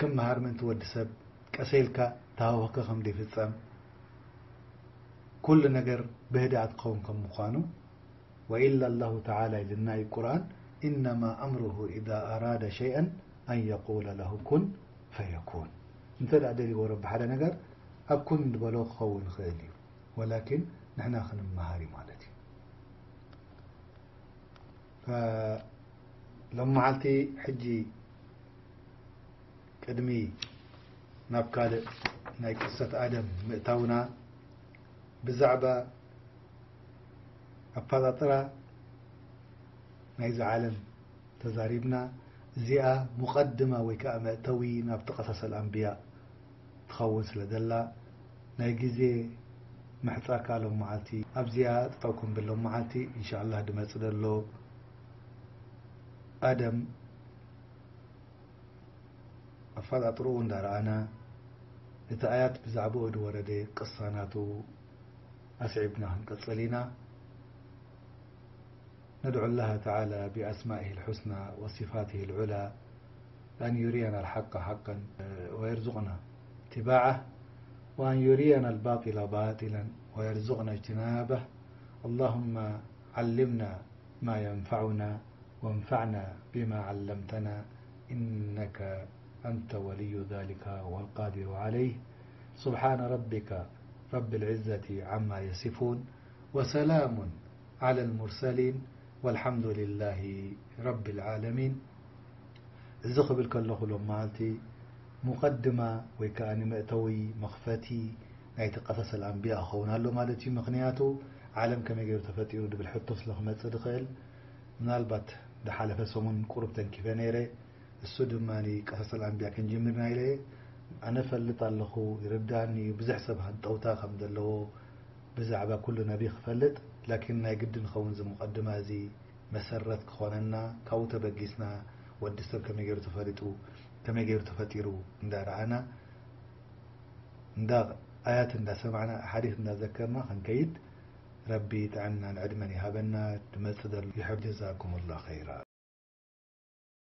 ክመሃር ምእንቲ ወዲ ሰብ ቀሰ ኢልካ ተሃወኸ ከም ዘይፍጸም፣ ኩሉ ነገር ብህድኣት ክኸውን ከም ምዃኑ፣ ወኢላ ኣላሁ ተዓላ ኢልና እዩ ቁርኣን፣ ኢነማ ኣምሩሁ ኢዛ ኣራደ ሸይኣን ኣን የቁለ ለሁ ኩን ፈየኩን። እንተ ደኣ ደልይዎ ረቢ ሓደ ነገር፣ ኣብ ኩን ዝበሎ ክኸውን ይኽእል እዩ። ወላኪን ንሕና ክንመሃር እዩ ማለት እዩ። ሎም መዓልቲ ሕጂ ቅድሚ ናብ ካልእ ናይ ቅሰት ኣደም ምእታውና፣ ብዛዕባ ኣፈጣጥራ ናይዚ ዓለም ተዛሪብና። እዚኣ ሙቐድማ ወይ ከኣ መእተዊ ናብቲ ቀሰሰል ኣንብያ ትኸውን ስለ ዘላ፣ ናይ ግዜ ምሕጻ ከኣ ሎም መዓልቲ ኣብዚኣ ጠጠው ክንብል። ሎም መዓልቲ ኢንሻኣላህ ድመጽእ ዘሎ ኣደም ኣፈጣጥርኡ እንዳረኣና፣ እቲ ኣያት ብዛዕባኡ ዝወረደ ቅሳ ናቱ ኣስዒብና ክንቅጽል ኢና። ندعو الله تعالى بأسمائه الحسنى وصفاته العلى أن يرينا الحق حقا ويرزقنا اتباعه، وأن يرينا الباطل باطلا ويرزقنا اجتنابه. اللهم علمنا ما ينفعنا وانفعنا بما علمتنا، إنك أنت ولي ذلك والقادر عليه. سبحان ربك رب العزة عما يصفون، وسلام على المرسلين، والحمد لله رب العالمين. እዚ ክብል ከለኹ ሎም መዓልቲ ሙቐድማ ወይ ከኣ ንመእተዊ መኽፈቲ ናይቲ ቀሰሰል ኣንብያ ክኸውን ኣሎ ማለት እዩ። ምኽንያቱ ዓለም ከመይ ገይሩ ተፈጢሩ ድብል ሕቶ ስለ ክመጽእ ድኽእል፣ ምናልባት ድሓለፈ ሰሙን ቁሩብ ተንኪፈ ነይረ። እሱ ድማ ቀሰሰል ኣንብያ ክንጅምር ኢና ኢለ ኣነ ፈልጥ ኣለኹ፣ ይርዳኒ እዩ። ብዙሕ ሰብ ሃንጠውታ ከም ዘለዎ ብዛዕባ ኩሉ ነቢ ክፈልጥ፣ ላኪን ናይ ግድን ኸውን እዚ ሙቐድማ እዚ መሰረት ክኾነና፣ ካብኡ ተበጊስና ወዲ ሰብ ከመይ ገይሩ ተፈሊጡ፣ ከመይ ገይሩ ተፈጢሩ እንዳረኣና፣ እንዳ ኣያት እንዳሰማዕና፣ ሓዲስ እንዳዘከርና ክንከይድ ረቢ ጥዕናን ዕድመን ይሃበና። ድመጽእ ዘሎ ይሕብ። ጀዛኩሙላህ ኸይራ።